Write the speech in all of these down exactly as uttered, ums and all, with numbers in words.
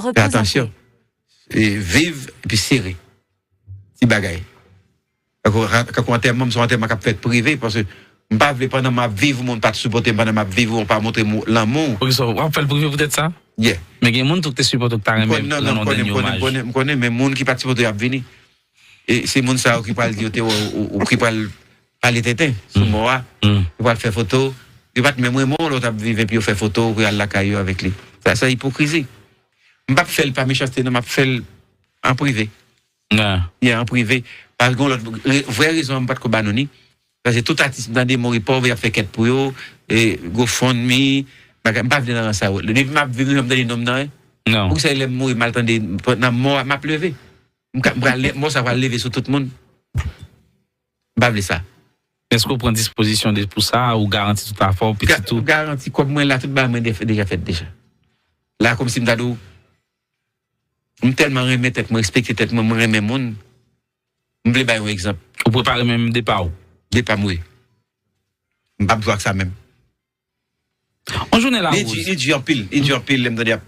Fè atansyon. E viv, epi sere. Ti bagay. Kankou antèman, se yon antèman k ap fèt prive, paske m pa vle pandan m ap viv, moun pa t sipòte m, pandan m ap viv, ou pa montre m lanmou. Poukisa w ap fè l prive poutèt sa? Yeah. Men gen moun tou ki te sipòte w, ki ta renmen rannde w dènye omaj. M konnen, men moun ki pa t sipòte yo ap vini. E se moun sa yo ki pral di yo te wè w, ou ki pral pale tenten sou mò a. Yo pral fè foto. Yo pa t menm renmen w lè w t ap viv epi yo fè foto, ou al lakay yo avèk li. Sa, sa ipokrizi. M p ap fè l pa mechanste, non, m ap fè l an prive. Yeah, an prive. Paske gen lòt vrè rezon an m pa t ko ba nou ni. Paske tout atis m tande mouri pòv, y ap fè kèt pou yo, e, GoFundMe, bagay, m pa vle nan rans sa yo. Depi m ap viv, m janm tande non m nan, en. Non. Poukisa lè m mouri, m al tande, nan mò a, m ap leve. M ka, m pral le-, mò sa pral leve sou tout moun. M pa vle sa. Èske w pran dispozisyon de, pou sa, ou garanti tout afè w, pitit ou? Garanti kòb mwen la, tout bagay mwen deja fèt deja. La, kòmsi m ta di w, m tèlman renmen tèt mwen, respekte tèt mwen, mwen renmen moun. M vle bay yon egzanp. Ou prepare menm depa w? Depa m, wi. M p ap jwe ak sa menm. Yon jounen la, li di, li di anpil, li di anpil, lè m tande ap,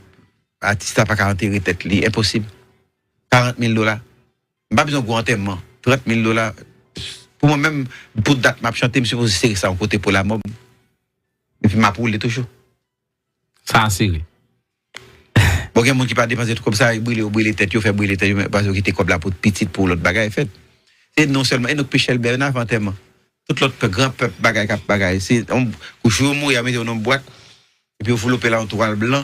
atis la pa ka antere tèt li, enposib. Karant mil dola. M pa bezwen gwo antèman. Trant mil dola. Pou mwen menm, pou dat m ap chante, m sipoze sere sa yon kote pou lamò m. Epi m ap woule toujou. Sa a sere. Bon, gen moun ki pa depanse tout kòb sa, brile yo brile tèt yo, fè brile tèt yo, men paske yo kite kòb la pou pitit, pou lòt bagay fèt. Se non sèlman, e nou pechèl bè nan avè antèman. Tout lòt pèp, gran pèp, bagay k ap bagay. Se yon kou jou yo mouri, yo mete yo nan yon bwat, epi yo vlope la yon twal blan.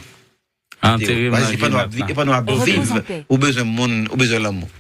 Antere m nan vye nòt la. E pandan w ap viv, ou bezwen moun, ou bezwen lanmou.